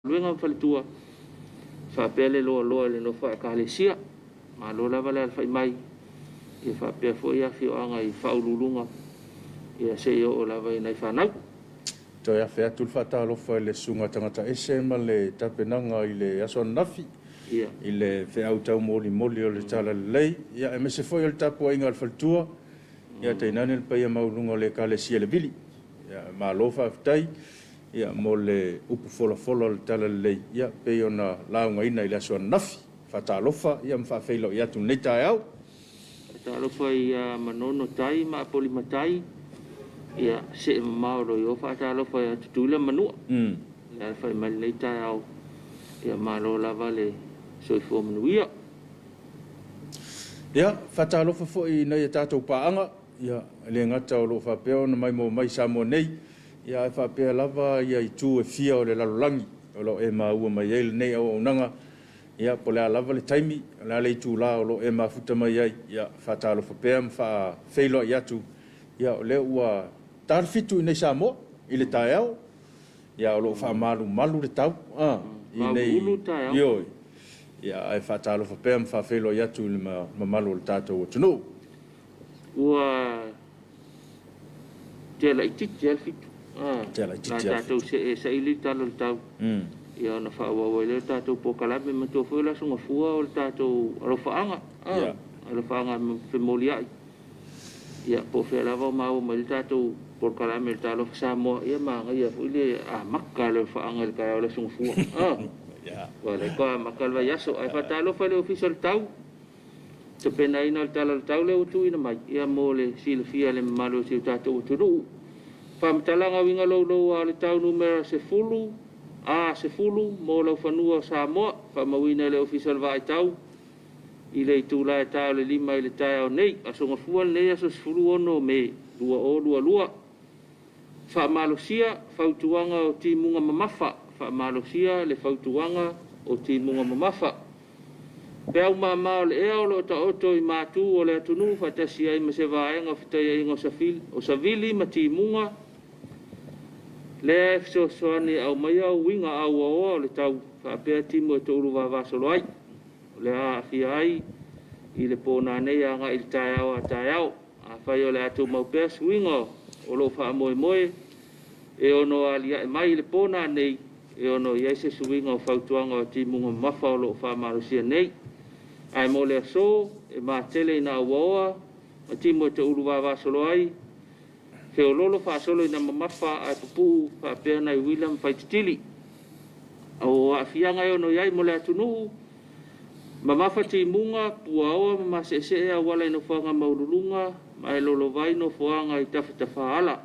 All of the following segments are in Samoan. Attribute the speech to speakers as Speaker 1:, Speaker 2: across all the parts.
Speaker 1: Galuega ma faletua, faapea le loaloa i le nofo a Ekalesia. Malo lava le alafai mai, ia faapea foi afioaga i faauluuluga, ia seia oo lava i nai fanau.
Speaker 2: Toe afe atu le faatalofa i le susuga tagata ese ma le tapenaga i le aso ananafi, i le feau taumolimoli o le Talalelei, ia aemaise foi o le tapuaiga a le faletua, ia tainane le paia maualuga o le Ekalesia i le Vili. Ia, malo faafetai ia mo le upu folafola o le Talalelei ia pei ona laugaina i le aso ananafi. Faatalofa ia ma faafeiloai atu i lenei taeao.
Speaker 1: Faatalofa ia Manono Tai ma Apolima Tai, ia see mamao lo o faatalofa ia Tutuila Manua. Le alafai mai lenei taeao, ia malo lava le soifua manuia.
Speaker 2: Ia, faatalofa foi i nai a tatou paaga, ia e le gata o lo o faapea ona maimoa mai Samoa nei, ia ae faapea lava ia itu e fia o le lalolagi o lo o e maua mai ai lenei auaunaga, ia po o le a lava le taimi, o le a le itula o lo o e mafuta mai ai, ia faatalofa pea ma faafeiloai atu, ia o lea ua ta le 7 i nei Samoa i le taeao, ia o lo o faamalumalu le tau i nei ioe, ia ae faatalofa pea ma faafeiloai atu i le mamalu o le tatou atunuu.
Speaker 1: Ua tea laitiiti lava le 7.
Speaker 2: Tea laitiiti
Speaker 1: lava le 7. Tatou see saili le tala o le tau. Ia ona faaauau ai lea o le tatou polokalame. Manatua foi le Aso Gafua o le tatou alofaaga. Alofaaga femoliai. Ia po o fea lava o maua mai le tatou polokalame o le Talofa Samoa, ia manaia foi le amata o le alofaaga i le taeao o le Aso Gafua. Ua le toe amata le vaiaso. Ae faatalofa i le Ofisa o le Tau, tapenaina o le tala o le tau lea ua tuuina mai, ia mo le silafia e le mamalu o si o tatou atunuu. Faamatalaga uiga louloua o le tau numera 10, A10 mo laufanua o Samoa, faamauina e le Ofisa o le Vaai Tau i le itula e ta o le 5 i le taeao nei, Aso Gafua lenei, aso 16 Me 2022. Faamalosia fautuaga o timuga mamafa, faamalosia le fautuaga o timuga mamafa. Peau mama o le ea o lo o taoto i matu o le atunuu faatasi ai ma se vaega o fetaiaiga o savili ma timuga, lea e fesoasoani e aumaia uiga auaoa o le tau faapea timu e toulu vavasolo ai. O le a aafia ai i le po nanei agai i le taeao a taeao. Afai o le a tumau pea suiga o lo o faamoemoe e ono aliae mai i le po nanei, e ono i ai se suiga o fautuaga o timuga mamafa o lo o faamalosia nei. Ae mo le aso, e matele ina auaoa ma timu e toulu vavasolo ai, feololo faasolo ina mamafa ae pupuu faapea nai uila ma faititili. O aafiaga e ono i ai mo le atunuu, mamafa timuga, puaoa ma maseesee auala i nofoaga maualuluga, ma e lolovai nofoaga i tafatafaala.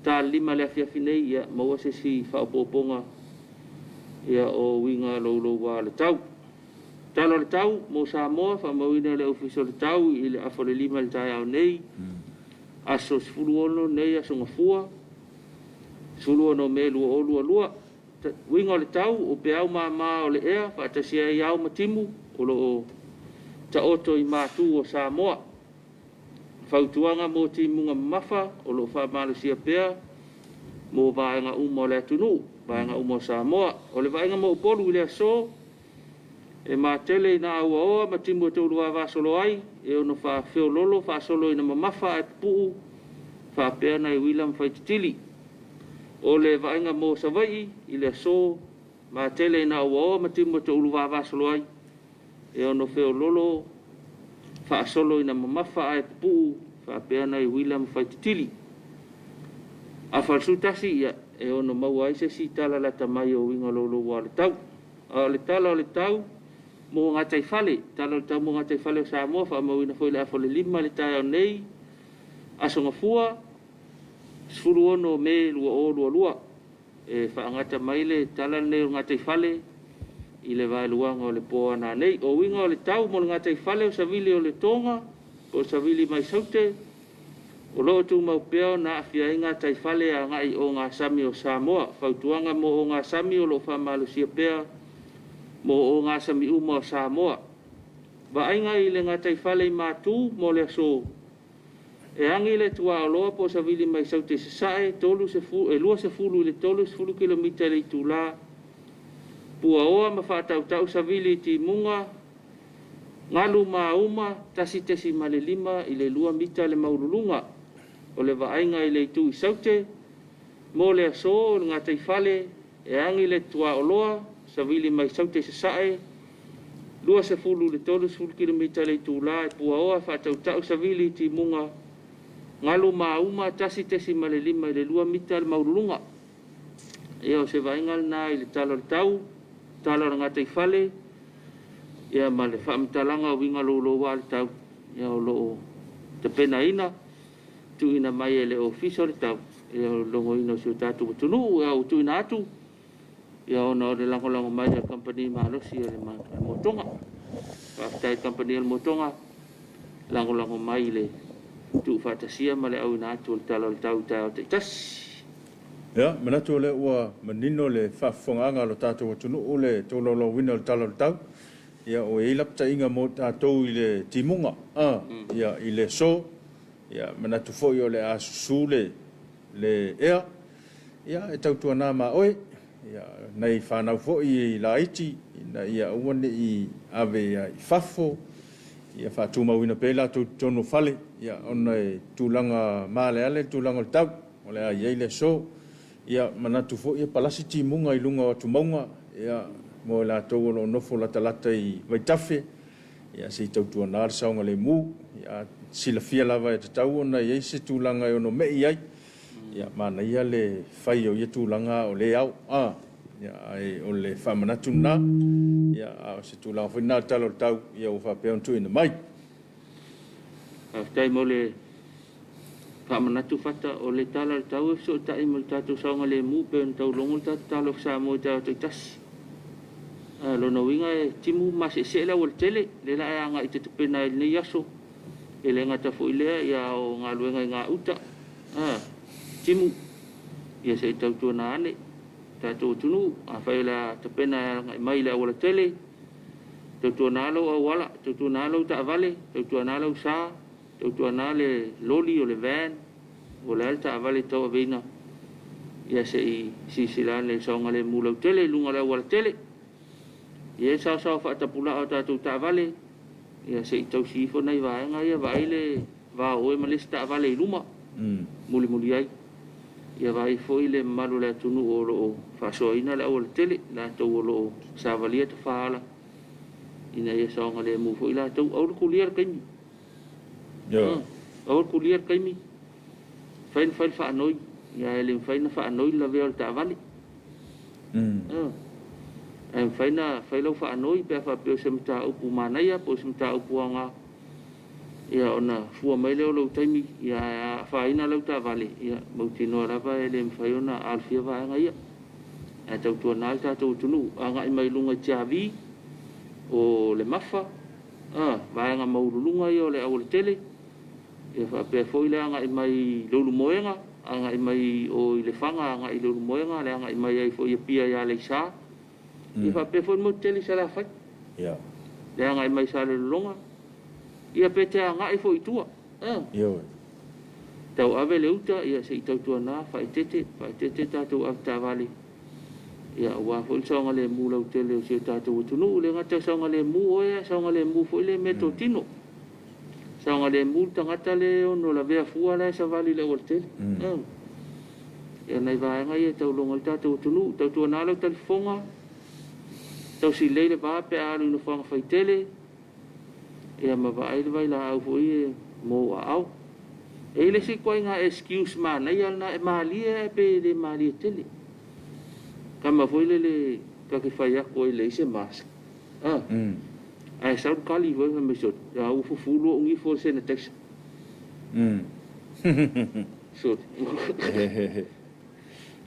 Speaker 1: Ta 5 le afiafi nei, ia maua se isi faaopoopoga ia o uiga louloua o le tau. Tala o le tau mo Samoa, faamauina e le Ofisa o le Tau i le afa o le 5 i le taeao nei, aso 16 nei, aso Gafua, 16 Me 2022. Uiga o le tau, o peau mama o le ea, faatasi ai ao ma timu, o lo o taoto i matu o Samoa. Fautuaga mo timuga mamafa, o lo o faamalosia pea mo vaega uma o le atunuu, vaega uma o Samoa. O le vaaiga mo Upolu i le aso, e matele ina auaoa ma timu e toulu vavasolo ai, e ono faafeololo faasolo ina mamafa ae pupuu, faapea nai uila ma faititili. O le vaaiga mo Savaii i le aso, matele ina auaoa ma timu e toulu vavasolo ai, e ono feololo faasolo ina mamafa ae pupuu, faapea nai uila ma faititili. Afa o le 11, ia, e ono maua ai se isi tala lata mai o uiga louloua o le tau. A o le tala o le tau mo gataifale, tala o le tau mo gataifale o Samoa, faamauina foi le afa o le 5 i le taeao nei, Aso Gafua, 16 Me 2022. E faagata mai le tala lenei o le gataifale i le vaeluaga o le po ananei. O uiga o le tau mo le gataifale o savili o le Toga, po o savili mai Saute, o lo o tumau pea ona aafia ai gataifale agai i ogasami o Samoa. Fautuaga mo ogasami o lo o faamalosia pea mo ogasami uma o Samoa. Vaaiga i le gataifale i matu mo le aso, e agi le tuaoloa po o savili mai Saute i Sasae, 20 i le 30 kilomita i le itula. Puaoa ma faatautau savili i timuga, galu mauma 1.5 i le 2 mita le maululuga. O le vaaiga i le itu i Saute, mo le aso o le gataifale e agi le tuaoloa, savili mai Saute i Sasae, 20 i le 30 kilomita le itula e puaoa faatautau savili i timuga, galu mauma 1.5 i le 2 mita le maululuga. Ia o se vaaiga lena i le tala o le tau, tala o le gataifale, ia ma le faamatalaga o uiga louloua o le tau, ia o lo o tapenaina, tuuina mai e le Ofisa o le Tau, ia o le logoina o si o tatou atunuu, ia ua tuuina atu, ia ona o le lagolago mai a le Kamupani malosi o le Motoga. Faafetai i le Kamupani o le Motoga, lagolago mai i le tuufaatasia ma le auina atu o le tala o le tau i taeao taitasi.
Speaker 2: Ia, manatu o lea ua manino le faafofogaaga a lo tatou atunuu le tolaulauina o le tala o le tau. Ia, ua i ai lapataiga mo tatou i le timuga, ia, i le aso. Ia, manatu foi o le a susu le ea. Ia, e tautuana ma oe. Ia, nai fanau foi i laiti, ina ia aua ne i ave i fafo. Ia, faatumauina pea i latou i totonu o fale. Ia, ona e tulaga maaleale le tulaga o le tau. O le a i ai le aso. Ia, manatu foi e palasi timuga i luga o atumauga. Ia, mo i latou o lo o nofo latalata i vaitafe. Ia, se i tautuana le saogalemu. Ia, silafia lava e tatau ona i ai se tulaga e ono mei ai. Ia, manaia le fai o ia tulaga o le ao. Ia, ai o le faamanatu lena. Ia, a o se tulaga foi lena o le tala o le tau, ia ua faapea ona tuuina mai.
Speaker 1: Faafetai mo le faamanatu Fata o le tala o le tau e fesootai ma le tatou saogalemu pe ona taulogo le tatou talofa Samoa i taeao taitasi. Lona uiga e timu ma seesee le aualatele, lea la e agai tetapena ai i lenei aso. E le gata foi lea ia o galuega i gauta. Timu, ia se i tautuana ane tatou atunuu, afai o le a tapena e agai mai le aualatele, tautuana lou auala, tautuana lau taavale, tautuana lau sa, tautuana le loli o le van, o le a le taavale tauaveina, ia se i silasila ane i le saogalemu lautele i luga o le aualatele. Ia e saosao faatapulaa o tatou taavale, ia se i tausi ifo nai vaega ia, vaai le va o oe ma le isi taavale i luma, mulimuli ai. Ia vaai foi le mamalu o le atunuu o lo o faasoaina le aualatele, latou o lo o savalia tafaala, ina ia saogalemu foi latou. Aua le kulia le taimi. Aua le kulia le taimi. Fai na fai le faanoi. Ia e le mafai na faanoi le lavea o le taavale. Ae mafai na fai lau faanoi pe a faapea o se mataupu manaia po o se mataupu aoga. Ia ona fua mai lea o lou taimi, ia ae afaina lau taavale, ia mautinoa lava e le mafai ona alofia vaega ia. Ae tautuana le tatou atunuu, agai mai luga i Tiavi, o le Mafa, vaega maululuga ia o le aualatele, ia faapea foi le agai mai Leulumoega, agai mai o i Lefaga, agai i Leulumoega, le agai mai ai foi i Apia i Aleisa, ia faapea foi le motu tele i Salafai. Le agai mai Salelologa, ia pe te agai foi i tua. Tau ave le uta, ia se i tautuana, faaeteete, faaeteete tatou avetaavale. Ia aua foi le saogalemu lautele o si o tatou atunuu. Le gata o saogalemu oe, ae saogalemu foi le meatotino. Saogalemu le tagata le ono lavea fua la e savali i le aualatele. Ia nai vaega ia e taulogo ai le tatou atunuu. Tautuana lau talifofoga, tausilei le va pe a alu i nofoaga faitele, ia ma vaai le vailaau foi e mo aao. E i le isi ituaiga excuse manaia lena e malie ae pe le malie tele. Kama foi lele ta te fai atu ai leai se mask. Ae sau le tali foi fai mai sole, a ua fufulu ou nifo i le sanitizer. Sole.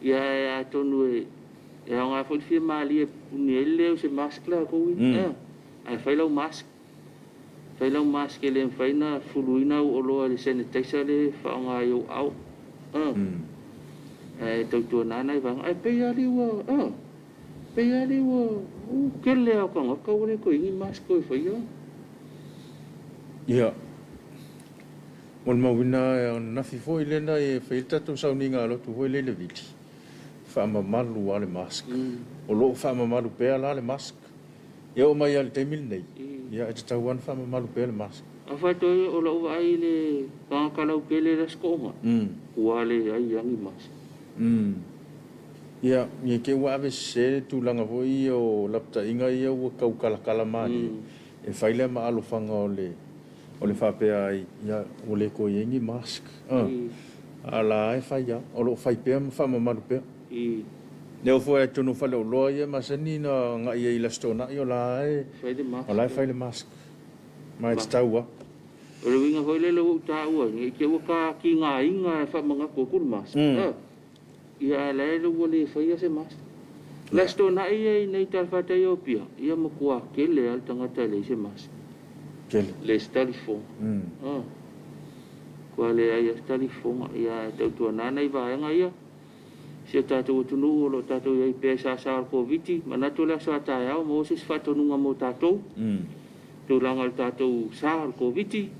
Speaker 1: Ia ae atonu e aoga foi le fia malie e pupuni ai le leo o se mask latou ia. Ae fai lau mask. Fai lau mask e le mafai ona fufuluina au oloa i le sanitizer lea e faaaoga i ou aao. Ae tautuana nai vaega. Ae pei lava ua pei lava ua tele lava o tagata ua le toe i ai ni mask o e faia.
Speaker 2: Ia, mo le mauina ananafi foi lena e fai ai le tatou sauniga lotu foi lea i le vili. Faamamalu lava le mask. O lo o faamamalu pea la le mask. E oo mai lava i le taimi lenei, ia e tatau lava ona faamamalu pea le mask.
Speaker 1: A faatoa o lau vaai i le tagata lautele i le Aso Toonai, ua leai lava ni mask.
Speaker 2: Ia, ne i te i ua ave sese le tulaga foi ia o lapataiga ia ua tau kalakala malie, e fai lea ma alofaga o le o le faapea ai, ia, ua le toe i ai ni mask. A la e fai lava, o lo o fai pea ma faamamalu pea. Lea foi atonu o faleoloa ia e masani ona agai ai i le Aso Toonai, o la e o la e fai le mask. Ma e tatau lava.
Speaker 1: O le uiga foi lele ua ou taua ai, ne i te i ua ta tigaina e faamanatu atu le mask, ia ae la e ua le faia se mask. O le Aso Toonai ia i inei i talafatai o Apia, ia matua tele lava le tagata e leai se mask.
Speaker 2: Tele.
Speaker 1: Leai se talifofoga. Matua leai lava se talifofoga. Ia ae tautuana nai vaega ia. Si o tatou atunuu o lo o tatou i ai pea i sasa o le Koviti, manatu o le aso a taeao maua se isi faatonuga mo tatou, tulaga o le tatou sa o le Koviti,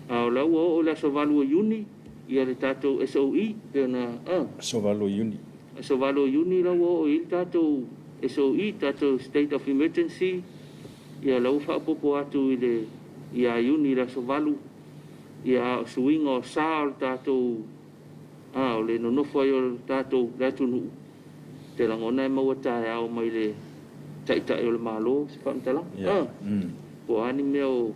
Speaker 1: a o la ua oo i le aso 8 o Iuni ia le tatou SOE pei ona
Speaker 2: Aso 8 o Iuni.
Speaker 1: Aso 8 o Iuni la ua oo i ai le tatou SOE, tatou State of Emergency, ia la ua faaopoopo atu i le ia Iuni i le aso 8, ia a o suiga o sa o le tatou A o le nonofo ai o le tatou le atunuu, ou te lagona e maua taeao mai le Taitai o le Malo se faamatalaga. A, po o a ni mea o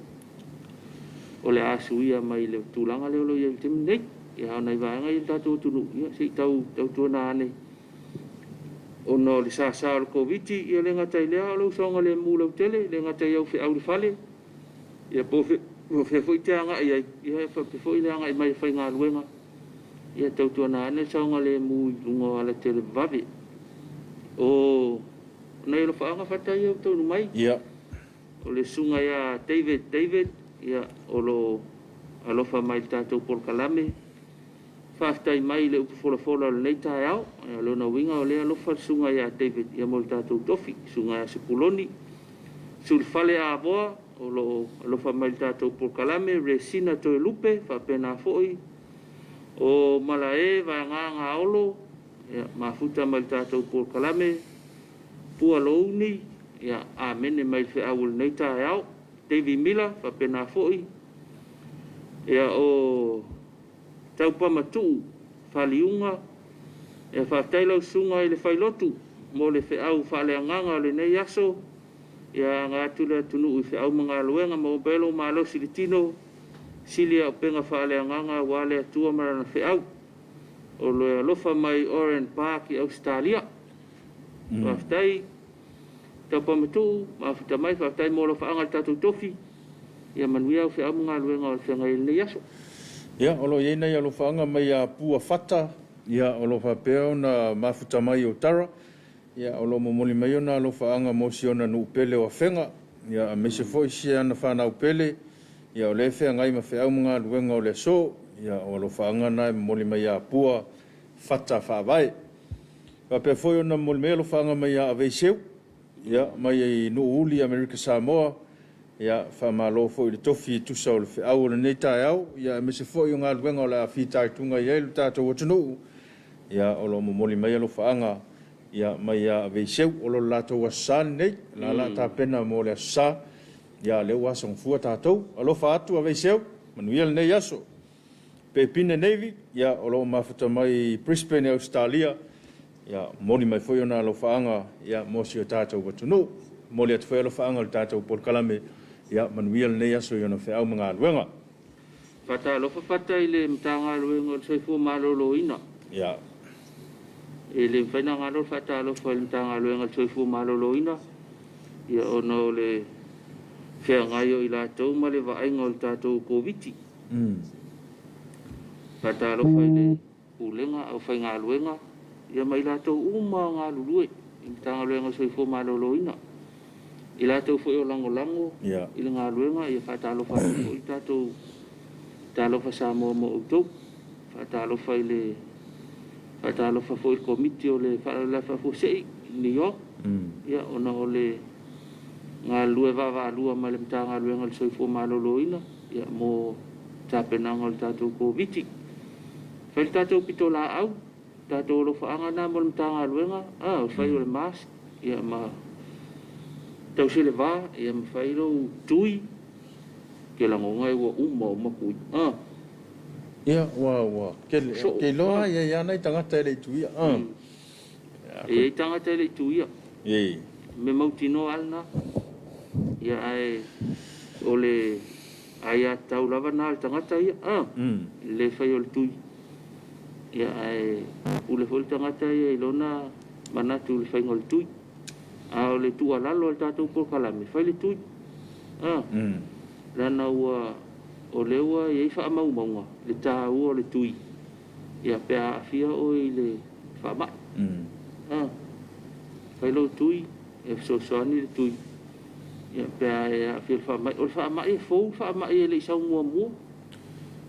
Speaker 1: o le a suia mai le tulaga lea o lo o i ai i le taimi lenei. Ia, a o nai vaega ia i le tatou atunuu, ia se i tau tautuana ane ona o le sasa o le Koviti, ia le gata i lea, o lou saogalemu lautele, e le gata i au feau i le fale, ia po o fea foi e te agai ai, ia e faapea foi le agai mai e faigaluega, ia tautuana ane le saogalemu i luga o alatele vave. O nai alofaaga faataia ia ua taunuu mai. O le susuga ia David David, ia o lo o alofa mai i le tatou polokalame. Faafetai mai i le upu folafola o lenei taeao. O lona uiga o lea e alofa le susuga ia David ia mo le tatou tofi, susuga ia Sepuloni, Sulufale Avoa o lo o alofa mai i le tatou polokalame, Resina Toelupe faapena foi, o Malae Vaega Gaolo, ia, mafuta mai i le tatou polokalame, Pua Louni, ia, amene mai i le feau o lenei taeao, Davy Miller faapena foi, ia, o Taupamatuu Faliuga, ia faafetai lau susuga i le Failotu mo le feau faaleagaga o lenei aso, ia aga atu le atunuu i feau ma galuega, maua pea lou malosi i le tino, sili auupega faaleagaga aua le Atua ma lana feau. O le alofa mai Oran Park i Ausetalia. Faafetai Taupamatuu, mafuta mai, faafetai mo alofaaga i le tatou tofi. Ia manuia au feau ma galuega o le feagai ai i lenei aso.
Speaker 2: Ia, o lo o i ai nai alofaaga mai ia Pua Fata, ia, o lo o faapea ona mafuta mai o Tara, ia, o lo o momoli mai ona alofaaga mo si ona nuu pele o Afega, ia, aemaise foi si ana fanau pele, ia, o lea e feagai ma feau ma galuega o le aso, ia, o alofaaga na e momoli mai ia Pua Fata Faavae. Faapea foi ona momoli mai alofaaga mai ia Aveiseu, ia, mai i Nuuuli, Amerika Samoa, ia, faamalo foi i le tofi e tusa o le feau o lenei taeao, ia, aemaise foi o galuega o le a fitaituga i ai lo tatou atunuu, ia, o lo o momoli mai alofaaga, ia, mai ia Aveiseu. O lo latou Aso Sa lenei, o la tapena mo le Aso Sa, ia, lea ua asogafua tatou. Alofa atu Aveiseu, manuia lenei aso. Pepine Navy, ia, o lo o mafuta mai i Brisbane, Ausetalia, ia, momoli mai foi ona alofaaga, ia, mo si o tatou atunuu. Momoli atu foi alofaaga o le tatou polokalame, ia, manuia lenei aso i ona feau ma galuega.
Speaker 1: Faatalofa fata i le Matagaluega o le Soifua Maloloina. E le mafai ona galo le faatalofa i le Matagaluega o le Soifua Maloloina, ia, ona o le feagai o i latou ma le vaaiga o le tatou Koviti. Faatalofa i le Pulega, aufaigaluega, ia ma i latou uma o galulue i le Matagaluega o le Soifua Maloloina. I latou foi o lagolago i le galuega, ia faatalofa atu foi le tatou talofa Samoa mo outou. Faatalofa i le faatalofa foi i le Komiti o le Faalavelave Faafuasei i New York, ia, ona o le galulue vaavaalua ma le Matagaluega o le Soifua Maloloina, ia, mo tapenaga o le tatou Koviti. Fai le tatou pitolaau. Tatou alofaaga na mo le Matagaluega, o le fai o le mask, ia ma tausi le va, ia ma fai lou tui, ke lagona e ua uma uma tui.
Speaker 2: Ia, ua kele, ke loa ia ia nai tagata e le tuia.
Speaker 1: E i tagata e le tuia. Me mautino alna. Ia ae o le ai a tau lava na le tagata ia. Le fai o le tui. Ia ae pule foi le tagata ia i lona manatu le faiga o le tui. A o le tuualalo a le tatou polokalame, fai le tui. Lana ua o lea ua iai faamaumauga le taua o le tui. Ia pe a aafia oe i le faamai. Fai lou tui, e fesoasoani le tui. Ia pe a e aafia i le faamai. O le faamai e fou, faamai e le i sau muamua.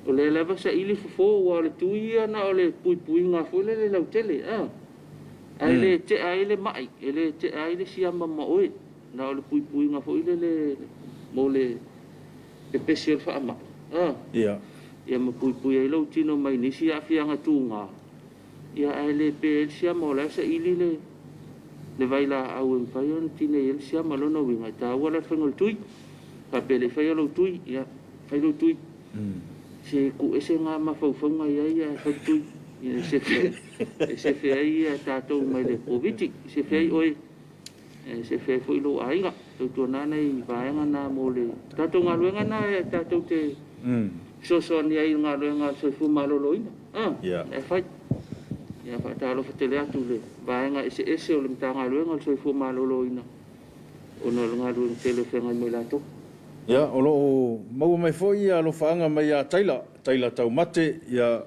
Speaker 1: O lea lava saili fofo ua o le tui ia na o le puipuiga foi lele lautele. Ae le tea ai le mai, e le tea ai le siama ma oe. Na o le puipuiga foi lele mo le pepesi o le faamai. Ia ma puipui ai lou tino mai nisi aafiaga tuga. Ia ae le pe ai le siama o la e saili le vailaau e mafai ona tinei ai le siama lona uiga e taua la le faiga o le tui. Faapea le faia lou tui, ia fai lou tui. Se tuuese ngā mafaufauga i ai ia fai le tui. Ia e sefe ai ia tatou mai le Koviti. Sefe ai oe, e sefe ai foi lou aiga. Tautuana nei vaega na mo le tatou galuega na e tatou te fesoasoani ai i le galuega a le soifua maloloina. E fai. Ia faatalofa tele atu le vaega eseese o le Matagaluega o le Soifua Maloloina ona o le galuega tele o feagai ma i latou.
Speaker 2: Ia, o loo maua mai foi ia alofaaga mai ia Taila, Taila Taumate, ia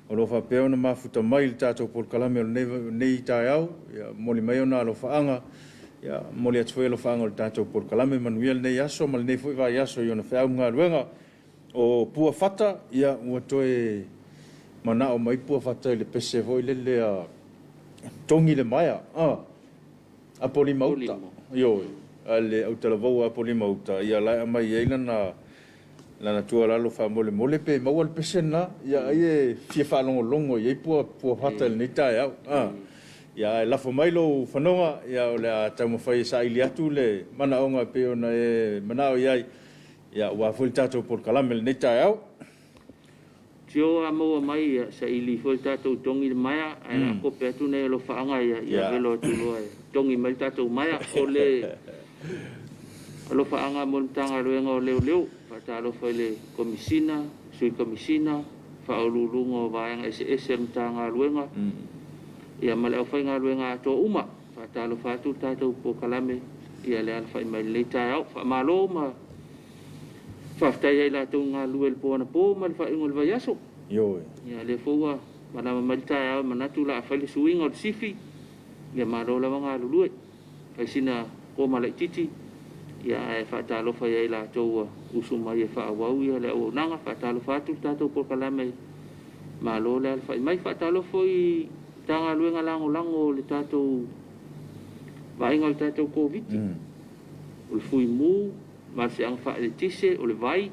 Speaker 2: o loo faapea ona mafuta mai le tatou polokalame o lenei taeao, ia momoli mai ona alofaaga, ia momoli atu foi alofaaga o le tatou polokalame manuia lenei aso ma lenei foi vaiaso i ona feau ma galuega. O pua fata, ia ua toe manao mai pua fata i le pese foi lele a togi le maea, Apolima uta, ioe, a le autalavou a Apolima uta, ia lae aumai ai lana tuualalo faamolemole pe maua le pese lena, ia ai e fia faalogologo i ai pua fata i lenei taeao. Ia ae lafo mai lou fanoga, ia o le a taumafai e saili atu le manaoga e pei ona e manao i ai, ia aua foi le tatou polokalame i lenei taeao.
Speaker 1: Tio a maua mai ia saili foi le tatou togi le maea, ae la kope atu nei alofaaga ia, ia velo atu loa e togi mai le tatou maea. O le alofaaga mo le Matagaluega o Leoleo, faatalofa i le Komisina, Sui Komisina, faauluuluga o vaega eseese o le Matagaluega, ia ma le aufaigaluega atoa uma. Faatalofa atu le tatou polokalame ia le alafai mai lenei taeao. Faamalo ma faafetai ai latou galulue i le po anapo ma le faaiuga o le vaiaso. Ia lea foi ua malama mai le taeao manatu la fai le suiga o le sifi, ia malo lava galulue. Fai sina koma laitiiti, ia ae faatalofa i ai latou ua usu mai e faaauau ia le auaunaga. Faatalofa atu le tatou polokalame, malo le alafai mai. Faatalofa foi i Matagaluega lagolago o le tatou vaaiga o le tatou Koviti. O le Fuimu, malosiaga faaeletise, o le vai,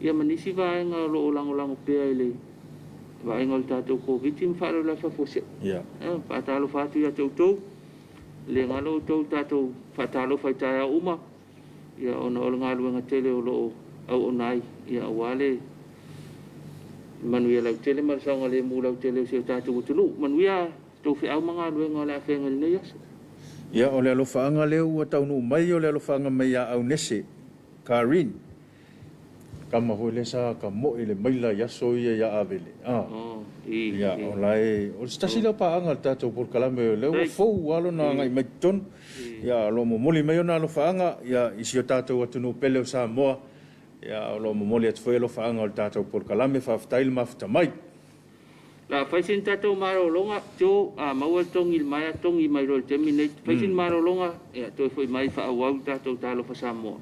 Speaker 1: ia ma nisi vaega o loo lagolago pea i le vaaiga o le tatou Koviti ma faalavelave faafuasei. Faatalofa atu ia te outou, le galo outou tatou faatalofa i taeao uma, ia ona o le galuega tele o loo auauna ai, ia aua le manuia lautele ma le saogalemu lautele o si o tatou atunuu. Manuia tou feau ma galuega o le a feagai lenei aso.
Speaker 2: Ia, o le alofaaga lea ua taunuu mai, o le alofaaga mai ia Aunese, Karin. Kama foi lea sa ka moi le maila i aso ia ia Avele. Ia, o la e, o se tasi lea o paaga le tatou polokalame o lea ua fou alo na agai mai totonu. Ia, o lo o momoli mai ona alofaaga, ia, i si o tatou atunuu pele o Samoa. Ia, o lo o momoli atu foi alofaaga o le tatou polokalame, faafetai le mafuta mai.
Speaker 1: La fai sin tatou malologa, tio a maua le togi le maea, togi mai loa i le taimi nei. Fai sin malologa, ia toe foi mai faaauau le tatou talofa Samoa.